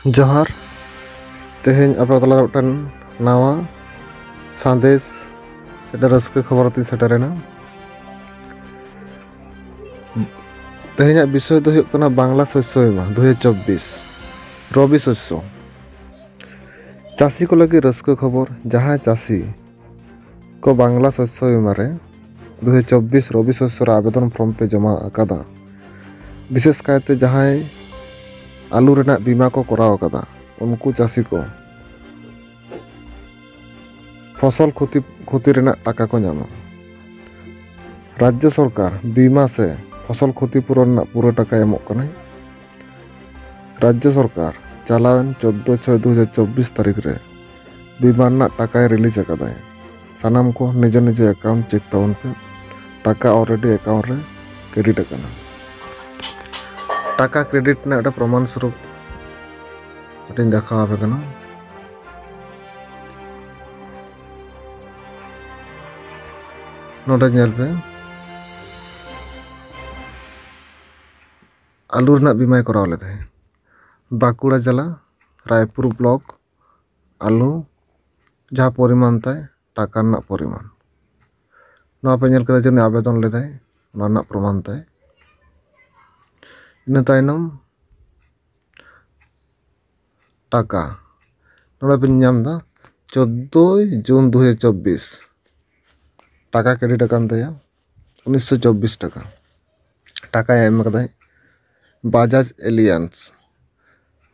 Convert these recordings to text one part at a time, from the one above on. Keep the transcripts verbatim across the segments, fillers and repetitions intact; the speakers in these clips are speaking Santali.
ᱡᱚᱦᱟᱨ᱾ ᱛᱮᱦᱮᱧ ᱟᱯᱮ ᱛᱟᱞᱟᱨᱮ ᱢᱤᱫᱴᱮᱱ ᱱᱟᱣᱟ ᱥᱟᱸᱫᱮᱥ ᱥᱮ ᱨᱟᱹᱥᱠᱟᱹ ᱠᱷᱚᱵᱚᱨ ᱟᱛᱮᱧ ᱥᱮᱴᱮᱨᱮᱱᱟ᱾ ᱛᱮᱦᱮᱧᱟᱜ ᱵᱤᱥᱚᱭ ᱫᱚ ᱦᱩᱭᱩᱜ ᱠᱟᱱᱟ ᱵᱟᱝᱞᱟ ᱥᱚᱥᱭᱚ ᱵᱤᱢᱟ ᱫᱩ ᱦᱟᱡᱟᱨ ᱪᱚᱵᱵᱤᱥ, ᱨᱚᱵᱤ ᱥᱚᱥᱭᱚ᱾ ᱪᱟᱹᱥᱤ ᱠᱚ ᱞᱟᱹᱜᱤᱫ ᱨᱟᱹᱥᱠᱟᱹ ᱠᱷᱚᱵᱚᱨ, ᱡᱟᱦᱟᱸᱭ ᱪᱟᱹᱥᱤ ᱠᱚ ᱵᱟᱝᱞᱟ ᱥᱚᱥᱭᱚ ᱵᱤᱢᱟ ᱨᱮ ᱫᱩ ᱦᱟᱡᱟᱨ ᱪᱚᱵᱵᱤᱥ ᱨᱚᱵᱤ ᱥᱚᱥᱭᱚ ᱨᱮ ᱟᱵᱮᱫᱚᱱ ᱯᱷᱨᱚᱢ ᱯᱮ ᱡᱚᱢᱟ ᱟᱠᱟᱫᱟ, ᱵᱤᱥᱮᱥ ᱠᱟᱭᱛᱮ ᱡᱟᱦᱟᱸᱭ ᱟᱹᱞᱩ ᱨᱮᱱᱟᱜ ᱵᱤᱢᱟ ᱠᱚ ᱠᱚᱨᱟᱣ ᱟᱠᱟᱫᱟ, ᱩᱱᱠᱩ ᱪᱟᱹᱥᱤ ᱠᱚ ᱯᱷᱚᱥᱚᱞ ᱠᱷᱚᱛᱤ, ᱠᱷᱚᱛᱤ ᱨᱮᱱᱟᱜ ᱴᱟᱠᱟ ᱠᱚ ᱧᱟᱢᱟ᱾ ᱨᱟᱡᱽᱡᱚ ᱥᱚᱨᱠᱟᱨ ᱵᱤᱢᱟ ᱥᱮ ᱯᱷᱚᱥᱚᱞ ᱠᱷᱚᱛᱤ ᱯᱩᱨᱚᱱ ᱨᱮᱱᱟᱜ ᱯᱩᱨᱟᱹ ᱴᱟᱠᱟᱭ ᱮᱢᱚᱜ ᱠᱟᱱᱟᱭ᱾ ᱨᱟᱡᱽᱡᱚ ᱥᱚᱨᱠᱟᱨ ᱪᱟᱞᱟᱣᱮᱱ ᱪᱳᱫᱽᱫᱳ ᱪᱷᱚᱭ ᱫᱩ ᱦᱟᱡᱟᱨ ᱪᱚᱵᱵᱤᱥ ᱛᱟᱹᱨᱤᱠᱷ ᱨᱮ ᱵᱤᱢᱟ ᱨᱮᱱᱟᱜ ᱴᱟᱠᱟᱭ ᱨᱤᱞᱤᱡᱽ ᱟᱠᱟᱫᱟᱭ᱾ ᱥᱟᱱᱟᱢ ᱠᱚ ᱱᱤᱡᱮ ᱱᱤᱡᱮ ᱮᱠᱟᱣᱩᱱᱴ ᱪᱮᱠ ᱛᱟᱵᱚᱱ ᱯᱮ, ᱴᱟᱠᱟ ᱚᱞᱨᱮᱰᱤ ᱮᱠᱟᱣᱩᱱᱴ ᱨᱮ ᱠᱨᱮᱰᱤᱴ ᱟᱠᱟᱱᱟ᱾ ᱴᱟᱠᱟ ᱠᱨᱮᱰᱤᱴ ᱨᱮᱱᱟᱜ ᱢᱤᱫᱴᱮᱱ ᱯᱨᱚᱢᱟᱱ ᱥᱚᱨᱩᱯ ᱢᱤᱫᱴᱮᱱ ᱫᱮᱠᱷᱟᱣ ᱟᱯᱮ ᱠᱟᱱᱟ᱾ ᱱᱚᱰᱮ ᱧᱮᱞ ᱯᱮ, ᱟᱹᱞᱩ ᱨᱮᱱᱟᱜ ᱵᱤᱢᱟᱭ ᱠᱚᱨᱟᱣ ᱞᱮᱫᱟᱭ ᱵᱟᱸᱠᱩᱲᱟ ᱡᱮᱞᱟ, ᱨᱟᱭᱯᱩᱨ ᱵᱞᱚᱠ, ᱟᱹᱞᱩ ᱡᱟᱦᱟᱸ ᱯᱚᱨᱤᱢᱟᱱ ᱛᱟᱭ, ᱴᱟᱠᱟ ᱨᱮᱱᱟᱜ ᱯᱚᱨᱤᱢᱟᱱ᱾ ᱱᱚᱣᱟ ᱯᱮ ᱧᱮᱞ ᱠᱮᱫᱟ ᱡᱮ ᱩᱱᱤ ᱟᱵᱮᱫᱚᱱ ᱞᱮᱫᱟᱭ, ᱚᱱᱟ ᱨᱮᱱᱟᱜ ᱯᱨᱚᱢᱟᱱ ᱛᱟᱭ᱾ ᱤᱱᱟᱹ ᱛᱟᱭᱱᱚᱢ ᱴᱟᱠᱟ ᱱᱚᱰᱮ ᱵᱤᱱ ᱧᱟᱢ ᱮᱫᱟ ᱪᱳᱫᱽᱫᱳᱭ ᱡᱩᱱ ᱫᱩ ᱦᱟᱡᱟᱨ ᱪᱚᱵᱵᱤᱥ, ᱴᱟᱠᱟ ᱠᱨᱮᱰᱤᱴ ᱟᱠᱟᱱ ᱛᱟᱭᱟ ᱩᱱᱤᱥᱥᱚ ᱪᱚᱵᱵᱤᱥ ᱴᱟᱠᱟ᱾ ᱴᱟᱠᱟᱭ ᱮᱢ ᱠᱟᱫᱟᱭ ᱵᱟᱡᱟᱡᱽ ᱮᱞᱤᱭᱟᱱᱥ,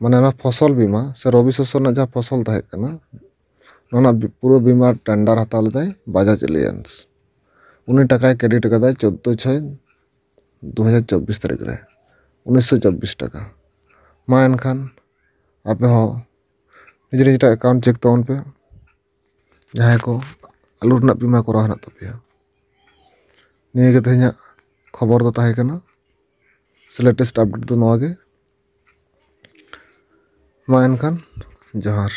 ᱢᱟᱱᱮ ᱚᱱᱟ ᱯᱷᱚᱥᱚᱞ ᱵᱤᱢᱟ ᱥᱮ ᱨᱚᱵᱤ ᱥᱚᱥᱭᱚ ᱨᱮᱱᱟᱜ ᱡᱟᱦᱟᱸ ᱯᱷᱚᱥᱚᱞ ᱛᱟᱦᱮᱸ ᱠᱟᱱᱟ, ᱚᱱᱟ ᱨᱮᱱᱟᱜ ᱵᱤ-, ᱯᱩᱨᱟᱹ ᱵᱤᱢᱟ ᱴᱮᱱᱰᱟᱨ ᱦᱟᱛᱟᱣ ᱞᱮᱫᱟᱭ ᱵᱟᱡᱟᱡᱽ ᱮᱞᱤᱭᱟᱱᱥ᱾ ᱩᱱᱤ ᱴᱟᱠᱟᱭ ᱠᱨᱮᱰᱤᱴ ᱠᱟᱫᱟᱭ ᱪᱳᱫᱽᱫᱳ ᱪᱷᱚᱭ ᱫᱩ ᱦᱟᱡᱟᱨ ᱪᱚᱵᱵᱤᱥ ᱛᱟᱹᱨᱤᱠᱷ ᱨᱮ, ᱩᱱᱤᱥᱥᱚ ᱪᱚᱵᱵᱤᱥ ᱴᱟᱠᱟ᱾ ᱢᱟ ᱮᱱᱠᱷᱟᱱ ᱟᱯᱮ ᱦᱚᱸ ᱱᱤᱡᱮᱨ ᱱᱤᱡᱮᱨᱟᱜ ᱮᱠᱟᱣᱩᱱᱴ ᱪᱮᱠ ᱛᱟᱵᱚᱱ ᱯᱮ, ᱡᱟᱦᱟᱸᱭ ᱠᱚ ᱟᱹᱞᱩ ᱨᱮᱱᱟᱜ ᱵᱤᱢᱟ ᱠᱚᱨᱟᱣ ᱦᱮᱱᱟᱜ ᱛᱟᱯᱮᱭᱟ᱾ ᱱᱤᱭᱟᱹ ᱜᱮ ᱛᱮᱦᱮᱧᱟᱜ ᱠᱷᱚᱵᱚᱨ ᱫᱚ ᱛᱟᱦᱮᱸ ᱠᱟᱱᱟ, ᱥᱮ ᱞᱮᱴᱮᱥᱴ ᱟᱯᱰᱮᱴ ᱫᱚ ᱱᱚᱣᱟ ᱜᱮ᱾ ᱢᱟ ᱮᱱᱠᱷᱟᱱ ᱡᱚᱦᱟᱨ᱾